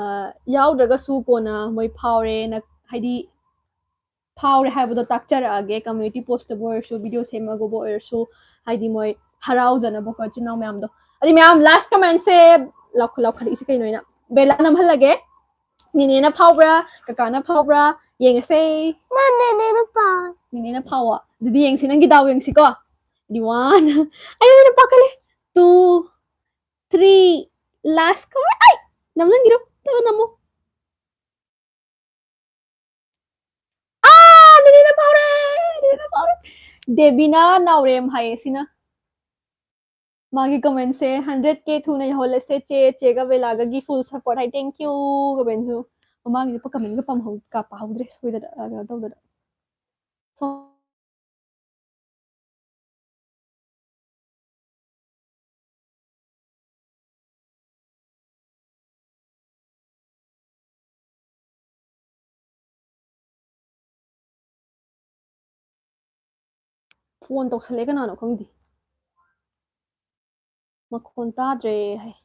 ꯌꯥꯎꯗ꯭ꯔꯒꯁꯨ ꯀꯣꯟꯅ ꯃꯣꯏ ꯐꯥꯎꯔꯦꯅ, ꯍꯥꯏꯗꯤ ꯐꯥꯎꯔꯦ ꯍꯥꯏꯕꯗꯣ ꯇꯥꯛꯆꯔꯛꯑꯒꯦ꯫ Community postꯇꯕꯨ ꯑꯣꯏꯔꯁꯨ, video ꯁꯦꯝꯃꯒꯕꯨ ꯑꯣꯏꯔꯁꯨ, ꯍꯥꯏꯗꯤ ꯃꯣꯏ ꯍꯔꯥꯎꯖꯅꯕꯀꯣ, ꯏꯆꯤꯟ ꯏꯅꯥꯎ ꯃꯌꯥꯝꯗꯣ꯫ ꯑꯗꯨꯗꯤ ꯃꯌꯥꯝ last commentꯁꯦ ꯂꯧꯈꯠ ꯂꯧꯈꯠꯂꯛꯏꯁꯦ ꯀꯩꯅꯣ? ꯑꯩꯅ ꯕꯦꯂꯥ ꯅꯝꯍꯜꯂꯒꯦ꯫ ꯅꯤꯅꯦꯅ ꯐꯥꯎꯕ꯭ꯔꯥ, ꯀꯀꯥꯅ ꯐꯥꯎꯕ꯭ꯔꯥ? ꯌꯦꯡꯉꯁꯦ꯫ ꯅꯪ ꯅꯤꯅꯦꯅ ꯐꯥꯎ꯫ ꯅꯤꯅꯦꯅ ꯐꯥꯎꯋꯣ꯫ ꯑꯗꯨꯗꯤ ꯌꯦꯡꯁꯤ, ꯅꯪꯒꯤ ꯗꯥꯎ ꯌꯦꯡꯁꯤꯀꯣ꯫ Ready, one꯫ ꯑꯩ ꯑꯣꯏꯅ ꯄꯥꯈꯠꯂꯦ꯫ Two, three, last comment꯫ ꯑꯩ! ꯅꯝꯖꯟꯈꯤꯔꯣ꯫ ꯇꯞꯅ ꯅꯝꯃꯨ꯫ ꯑꯥ! ꯅꯤꯅꯦꯅ ꯐꯥꯎꯔꯦ! ꯅꯤꯅꯦꯅ ꯐꯥꯎꯔꯦ! ꯗꯦꯕꯤꯅ ꯅꯥꯎꯔꯦꯝ ꯍꯥꯏꯌꯦ ꯁꯤꯅ꯫ ꯃꯥꯒꯤ commentꯁꯦ, "hundred K ꯊꯨꯅ ꯌꯧꯍꯜꯂꯁꯦ ꯆꯦ, ꯆꯦꯒ ꯕꯦꯂꯥꯒꯒꯤ full support" high. Thank you commentꯁꯨ꯫ ꯃꯃꯥꯡꯒꯤꯗꯤ commentꯒ ꯄꯥꯍꯧ-, ꯀ ꯄꯥꯍꯧꯗ꯭ꯔꯦ ꯁꯣꯏꯗꯅ, ꯑ, ꯀꯩꯅꯣ ꯇꯧꯗꯅ꯫ So, phone ꯇꯧꯁꯜꯂꯛꯑꯦ, ꯀꯅꯥꯅꯣ ꯈꯪꯗꯦ꯫ ꯃꯈꯣꯟ ꯇꯥꯗ꯭ꯔꯦ ꯍꯥꯏ꯫